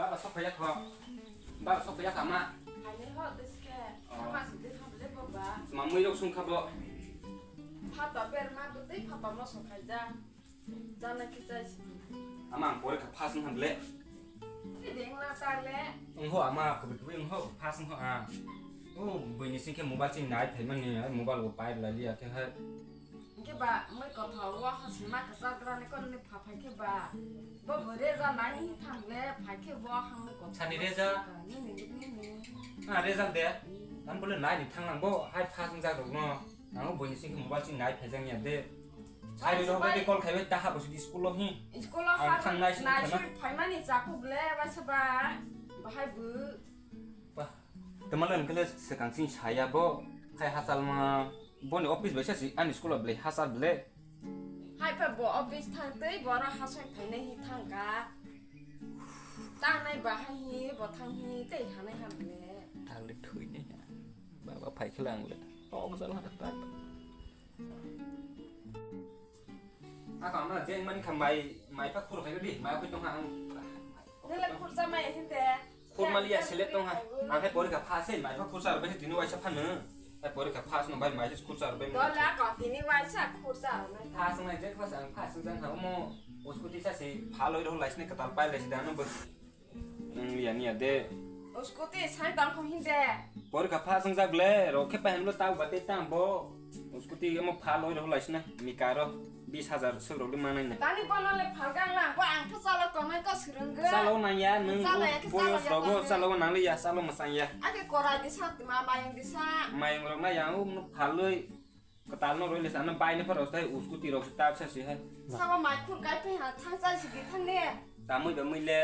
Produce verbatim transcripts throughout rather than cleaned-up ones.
Baba sok phaiya kho. Baba sok phaiya kha ma. Ani ho diske. Oh. Sama si de ham le baba. Ma mui rok sung kha bo. Phato ber ma bwtwi phato mo sok khaija. Jana ki chai si. Ama ang porikha pass wng ham le. Ni ding la ta le. Wng ho ama kubui kubui wng ho pass wng ho a. O buini sing khe mobile sing nai phaimani, mobile bo pai lai liya khe hai. Hingke ba, moi kothok o ha sima kwchak rani kon ni pha phai khe ba. Bo bo re ja nai ni thang le, phai khe bo ha mo kothok. Sani re ja? Ni ni ni ni. Ah, re ja de. Hmm. Tam bole nai ni thang lang bo, hai pha sing jak rok no. Ang bo ni sing mobile sing nai phai jang ya de. Hai ro ba de call khai bai ta ha bo si school lo hi. School lo ha. Ang thang nai sing nai khana. Sui phai mani cha khu ble ba se ba. Bahai bu. Ba. Temal ang kele sekang sing saya bo. Khai hasal ma. Boni office bai sa si ani school ble hasal ble. Hai pha bo office thang tei boro hasai phainai hi thang ka. Tangnai bahai hi bo thang hi tei hanai ham le. Thang le thui ni. Baba phai khe lang le. Tok jal ha ta. Ako amra jeng man kha mai, mai pha khur khai di, mai khur tong ha ang. Nele khur cha mai hin te. Khurmaliya select tong ha. Ang hai porikha pha se, mai pha khursa rw bai se tini waisa phano. Hai porikha pha se no bai mai se khursa rw bai. Dole ako tini waisa khursa rw nai. Pha se nai je khursa ang pha se jang ha mo. O scooty sa se pha loi rw lai se ne katal pai lai se da no bo. Ang liya niya de. O scooty sai tang kho hin de. Porikha pha se jak ble, ro khe pai han lo tau ba te tang bo. O scooty mo pha loi rw lai se na, mi karo. Bis hajar suk rok di manai na. Tani bono le phalgang lang, bo ang khe chalo tongnai ko swrwngwi. Chalo nang ya, nwng chalo ya khe boyos chalo ya rogo tongnai. Chalo nang le ya, chalo mwsang ya. Ake korai di sa, ma mayung di sa. Mayung rok na ya, um, phalwi. Kwtal no roi le sa, ano bai ne pharo stai, u scooty rok se tak sa si hai. Sabo mai khur kai phe ha, thang chai si di thang ne. Tamui ba mui le.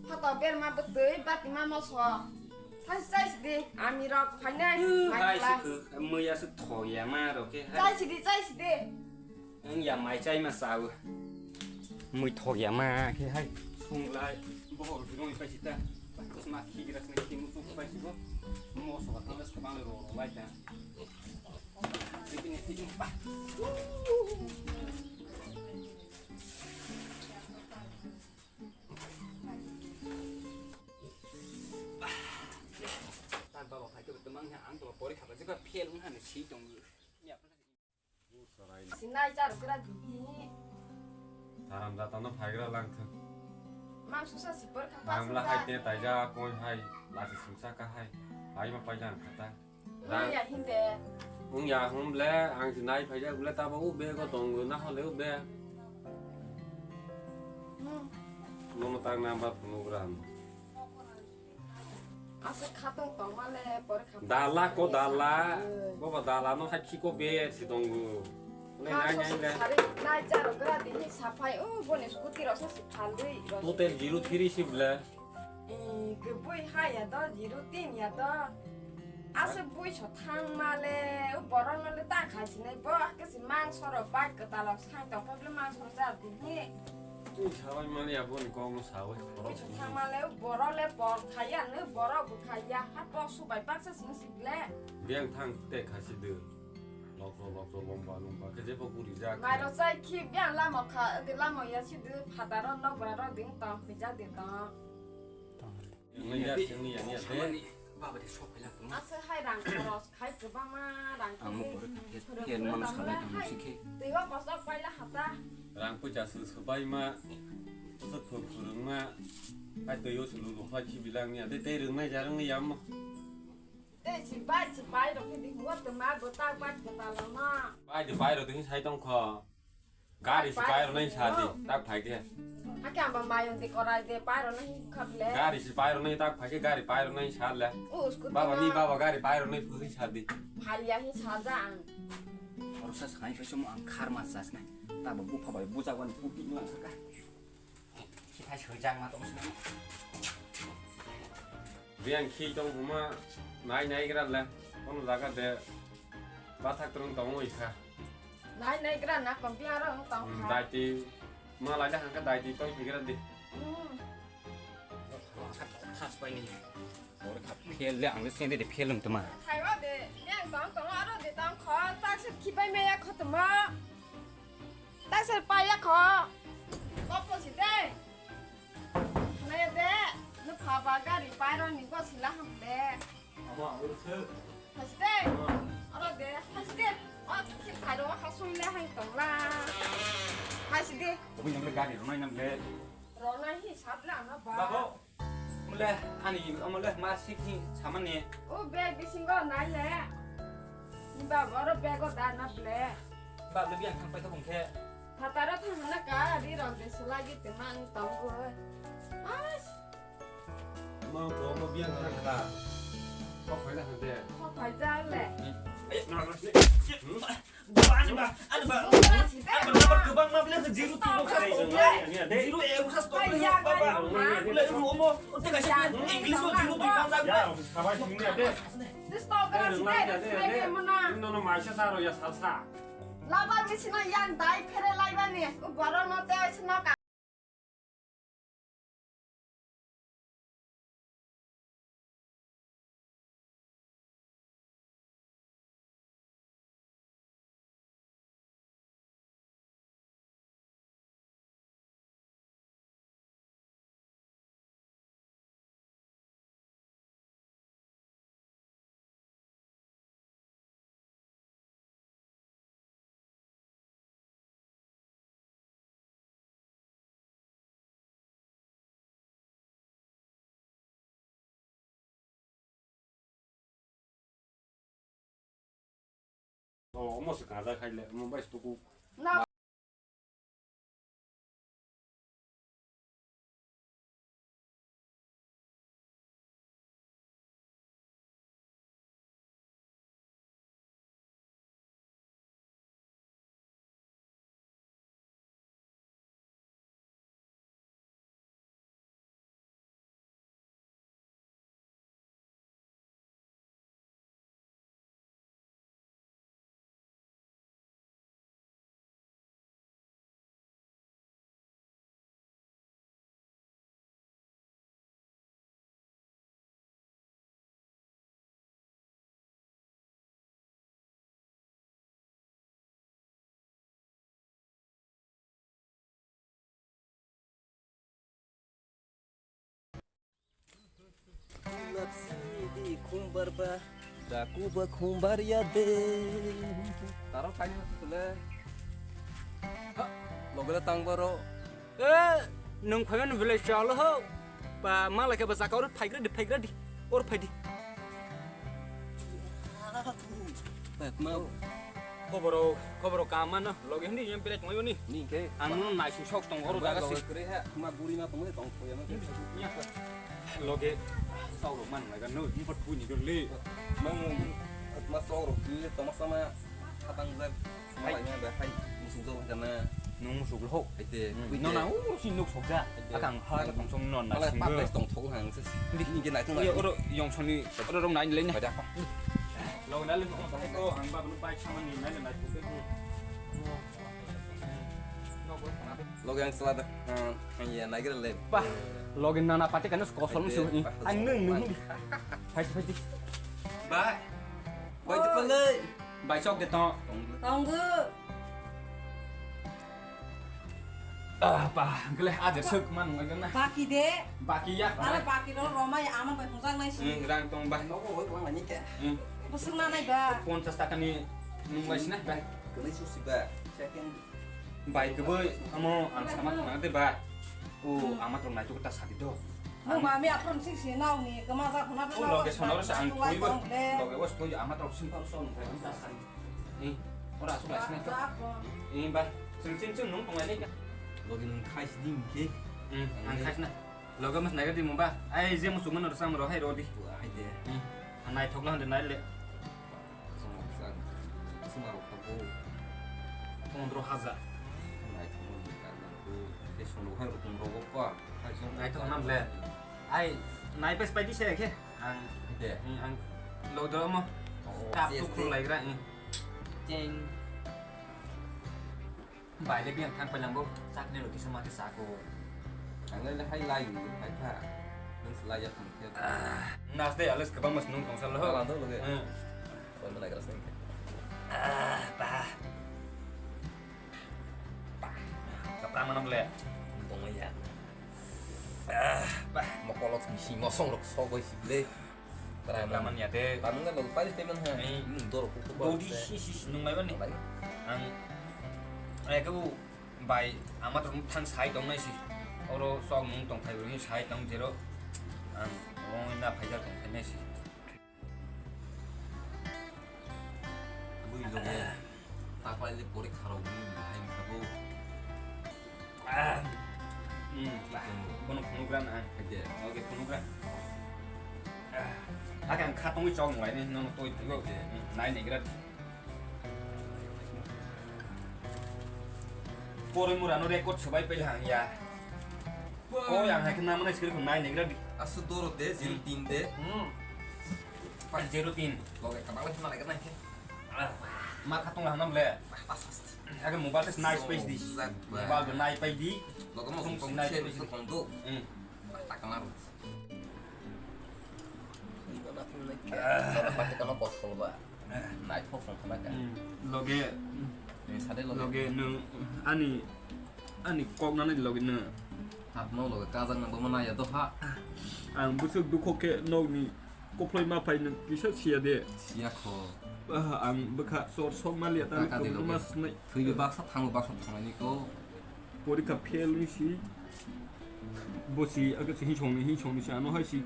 Phato berma bwtwi batima moso. Hai chai sidi, ami rok phainai. Hai mai khala. Sikhu, mui aswk thok ya ma rok khe hai. Chai sidi, chai sidi. Ang ya mai chai ma sao. Mui thok ya ma khe hai. Sunglai, bohor bini pai sita. Bus ma khi gira sini khi mutu pai sibo. Moso ka tangles ka bang ro ro lai ta. Sipini sipini pa. Tak baba phai khe twmang ha ang to pori khaba jikha fail wng hani si tong. Sinai char kra di. Haram jata no phaigra lang thang. Mang susa sipor kha. Ang la hai te taija koi hai lasi sungsa ka hai. Hai ma paila ang khata. Wng ya hinde. Wng ya hwn ble, ang se nai phaijak ble, tabo u bag o tongo, na hole u bag. Hmm. Nono tak number phone gra ano. Aswk khatong tongma le, pore kha. Dala ko dala. Bobo dala no hai khiko be si tongo. Nai nai le. Nai jaro gra di ni saphai, u boni scooty rok sa si phalwi. Total zero three si ble. Ee, kwbui ha ya do, zero tin ya do. Aswk bui so thang ma le, u borok no le ta khai sinai bo, kesi mangso rok bai kwtal rok sai tong phai bole mangso rok cha di hi. Twi sabai mani abo ni kok no sabai khorok. Bui so thang ma le, u borok le bor khai ya, nw borok bo khai ya, ha bok su bai baksa sing sik le. Biyang thang te khai si de. Lokso lokso lomba lomba khe jebo guri jak. Mai rok chai khi biyang lama kha, de lama ya si de phataro nok bra rok ding tong khui ja de tong. Nungya, nungya, nungya, samani, baba de sok phaila tongma. Asa hai rang khoros khai kwbangma rang. Ang mo pore kha, phel mano salai tong sikhe. Twiwa kosok paila hata. Rang puja su subai ma, su phur phurung ma, hai twiwa su lulu khai khibilang ya, de tei rung nai jarung ya mo. Tei si bai si bai rok khe di huwa tongma bo ta bai kwtal ma. Bai de bai rok de sai tong kho. Gari si pai rok nai sa di, tak phai khe. Hakhe amba mayung di korai de pai rok nai khap le. Gari si pai rok nai tak phai khe gari pai rok nai sa le. U scooty. Baba ni baba gari pai rok nai phui sa di. Phalia hi sa ja ang. Oro sa sai phai somo ang khar ma sas nai. Ta ba bupha bai buja wan puti lang kha. Sithai swijak ma tong sini. Biyang khi tong huma nai nai gra le. Kono jaga de bathak trong tong oi kha. Nai nai gra na pang biyang ro tong kha. Daiti ma lai le hangka daiti tong phi gra di. Hmm. Thas pai ni. Or kha phel le ang le sen de phel um tama. Thai wa de biyang tong tong aro de tong kho ta se khi bai me ya kho tama. Taisar paya kho. Kopo si de. Naya de. Ba gari paironi go sila hamle. Amo ang uru se. Hasde. Oro de, hasde. O khil kharo hasung le hai tongla. Hasde. Obo yang le gari ronai nam le. Ronai hi sabla na ba. Babo. Mule ani, mule ma sik hi samani. O bag bisingo nai le. Ni ba oro bag o da na ble. Ba le biang thang pai to bung khe. Phataro thang na ka, ri rong de sulagi te mang tong go. As. Ma, bo, bo, biang kha kha. Kok phai na kha de. Kok phai ja le. Ani ba, ani ba, ani ba, ani ba, kwbangma ble zero two rok sa stop le. Zero ek rok sa stop le. Baba, le ru omo, o te kaisa English o zero two rok sa. Ya, sabai sing de. Stop le, stop le, mana. No, no, maisa sa ro ya, sa, sa. Labar ni sino yang dai phere lai bani. Ko boro no te sino ka. Oh, omo se kaza khai le, omo bai stuku. Na. Lapsi di khumbar ba, daku ba khumbar ya de. Taro kaini na sule. Ha, logele tang baro. Eh, nung khoyan village chalo ho. Ba mala ke ba jaka or phaigra di, phaigra di. Or phai di. Ba ma. Khoboro, khoboro kama no. Loge hindi yang pilih tunggu ni. Ni ke. Anu nai sing sok tong oro jaga sing. Kere ha, ma buri ma tong tong khoyan. Loge, sauro man laga no, ni pat buni dole. Mang, ma sauro, ni toma sama, hatang zak, hai. Malai na ba, hai, musuk zak kana. Nung musuk lo. Aite, hmm, kuite. No na, uru si nuk sok ja. Aite. Akang ha, tong song non na. Malai sing pat lo. Tong thok hang se. Ni ke nai tong. Ni oro yong soni, oro rong nai le ni. Baja. Lo na le ko, ang ba bunu bai saman ni nai le nai ko. Loge ang salada. Ah, iya, nagira le. Bah, loge nana pati kan kosong su. Bah, ang nung nung di. Phaidi, phaidi. Bai. Bai, di pale. Bai, sok de to. Tonggu. Ah, bah, gele aja suk man ngai na. Baki de. Baki ya. Ala baki ro roma ya ama bai hujak nai si. Hmm, rang tong bah. Nogo hoi wang ni ke. Hmm. Busuk na nai ba. Ponchas taka ni nung bai sina bah. Kali su si ba. Second. Bai kwbui, amo ang sama thangna de ba. O, hmm, ama tong naituk ta sadi do. Nung mami aphrom sing si nao ni, kema jak huna. O, loge sonoro sa ang thoi bo. Loge was thoi ama tong sing pa so nung ta sadi. Eh, ora asuk lai sini. Eh, bai. Sing sing sing nung tong lai ka. Loge nung khai si ding ke. Hmm, ang khai sina. Loge mas nai ka di mung ba. Ai, je musuk man ro sam ro hai ro di. Ai de. Hmm. Nai thok la hande nai le. Suma rok tabuk. Pondro hajar. Naithok no ni karna ko. Tei sono hai rokom rogo pa. Naithok nam le. Ai, nai pes pai di se khe. Ang. De. Ang, ang lo do mo. Oh, tap yes, tu khul lai gra. Cheng. Bai le biang thang palang bo, chakni roti sama ke sako. Ang le hai lai ni, hai pha. Nung slai ya thang khe. Ah, nas de ales kebang mas nung tong sal ho. Kalan do loge. Hmm. Kon na gra sing. Ah, bah. Bah. Kapra manam le. Tong ya. Ah, bah. Mokolok Bisi mosong rok sok bai si le. Tara Tara man ya de. Tara nang lo pali temen ha. Ei. Nung dor ko ko. Dodi si si si nung mai ban ni. Ang. Ai ko bai ama to thang sai tong nai si. Oro sok nung tong khai ro sai tong jero. Ang ong na phai ja tong khai nai si. Bui loge taklai le porikha rok ni bahai wngkha bo. Ah. Hmm. Bono phunukgra na. Haide. Oke, phunukgra. Ah. Ake ang kha tongwi chok nung lai ni, nono toi phaibo. Haide. Hmm, nai naigra. Poroi mura no record sobai pai hang ya. O yang hai khe namani script nai negra di. Asu doro de, zero tin de. Hmm. Zero tin. Loge kabang lagi mana kena khe. Ma khatung hanam le. Pas pas. Age mobile test nice page di. Zat ba. Mobile be nai pai di. Loge mo Tung sung sung nai se pai di. Sung do. Hmm. Tak kenal. Iba ba pun lagi. Loge pati kalau kosong ba. Naithok wng khna kha. Hmm. Loge, Ni sade loge. Loge nwng ani, ani kok nanai loge nwng. Hapno loge kajak nang bo mano ya doha. Ang bwswk dukho khe nokni koploi ma phai nwng kisa siya de. Siya kho. Ah, ang bwkha sor sok ma liya tani Taka di kok loge. Ma snai. Thwibi baksa thango baksa thangnani ko. Porikha fail wngwi si, bo si, ake si hinsong ni, hinsong ni si, ano hai si,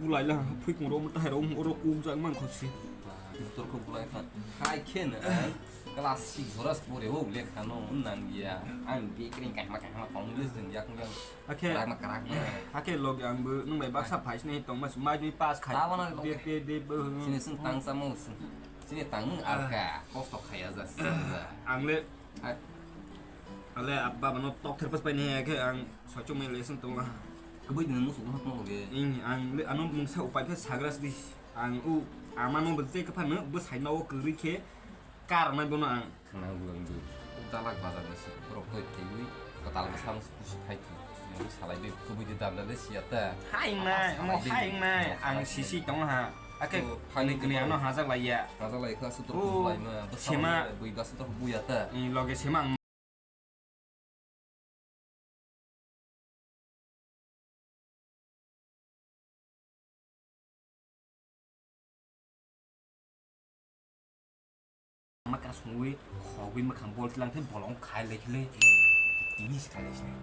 bulai la, phui kung ro, tahai ro, oro kuk jak man kho si. Ba, doktor kho bulai kha. Hai khe na, class six horas pore o lekha no, nang ya. Ang bi kring kahma kahma tong le sing yak nang. Ake, Karak ma karak ma. Ake log ang bo, nung bai baksa phai sini tong mas, mai ni pass khai. Tabo na log. De, de, de, bo. Sini sing tang samo sing. Sini tang mung arka, kosto khaya ja. Ang le, Hai. Ale abba mano tok ther pas pai ne khe ang sochung mai lesson tongo. Kubui din musu no tong ge. Ing ang le ano mungsa upai phe sagra sdi. Ang u ama no bete khe phano bo sai no kwrwi khe kar nai bono ang. Khna bu ang du. Dalak bazar ni si rok koi thaiwi. Ko dalak sa no pusi thai ki. Yang salai de kubui de dabla de siya ta. Hai nai, mo hai nai. Ang sisi tong ha. Ake kani kani ano hajak laiya. Hajak lai kha sutur lai ma. Sema bui da sutur buya ta. Loge sema ang Ama kasungwi khogwi mwkhang bol tlang khe bolong khai lai khle. Tini si khai lai sinai.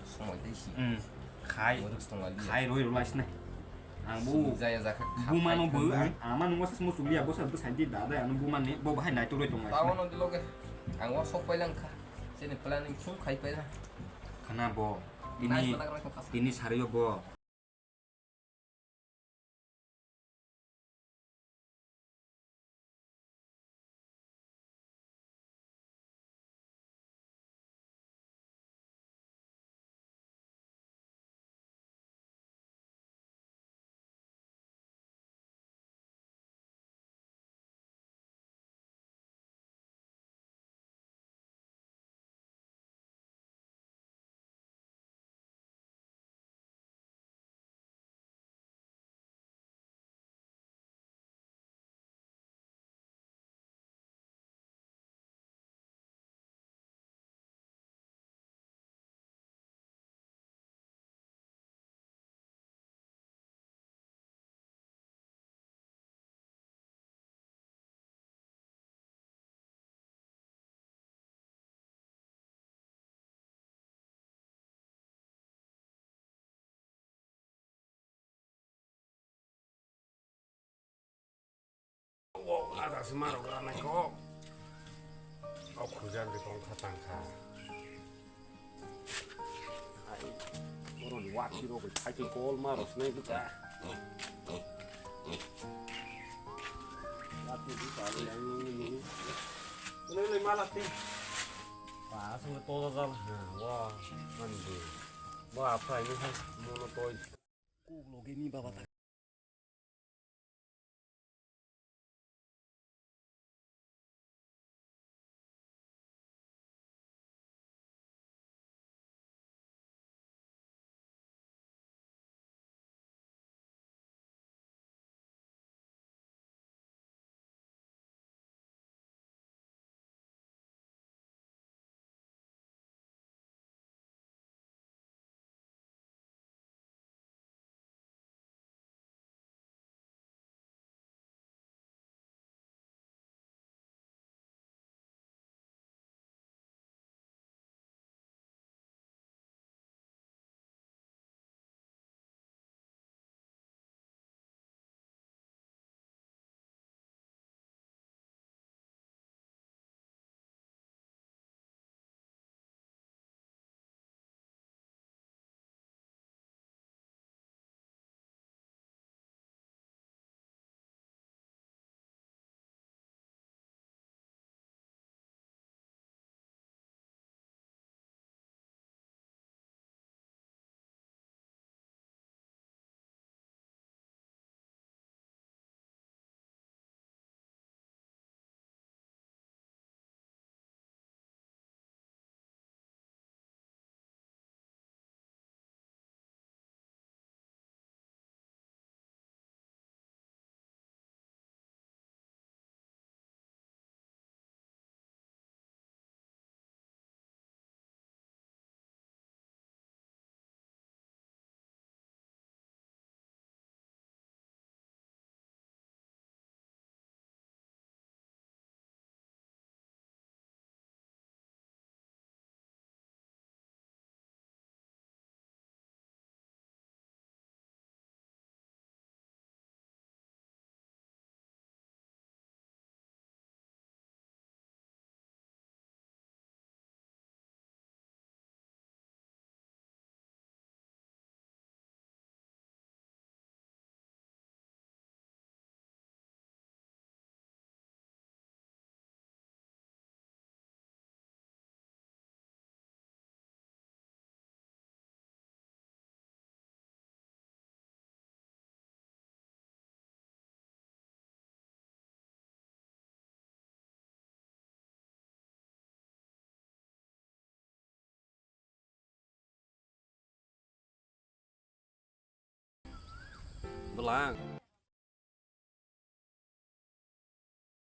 Somoi tei si. Hmm. Khai. Moruk stong lai. Khai roi roi lai sinai. Ang bu. Jaya jakha. Bu mano bu. Ang ama nungwa sas musu liya bosa bu santi dada ang bu mani bo bahai nai turoi tong lai. Tawon di loge. Ang wa sok pai lang kha. Sini planning sung khai pai lang. Khana bo. Ini. Ini sariyo bo. O ada se ma rok ranai ko. O khujan de tong kha tang kha. Ai, boroni wak siro bai thaichung kol ma rosnai bwkha. Wak ni bwkha le yang ni ni. Nang le ma lak te. Ba, aswk le toja jal. Ha, wa, man de. Ba, aphai ni hai, mono toi. Kuk loge ni baba ta. lang.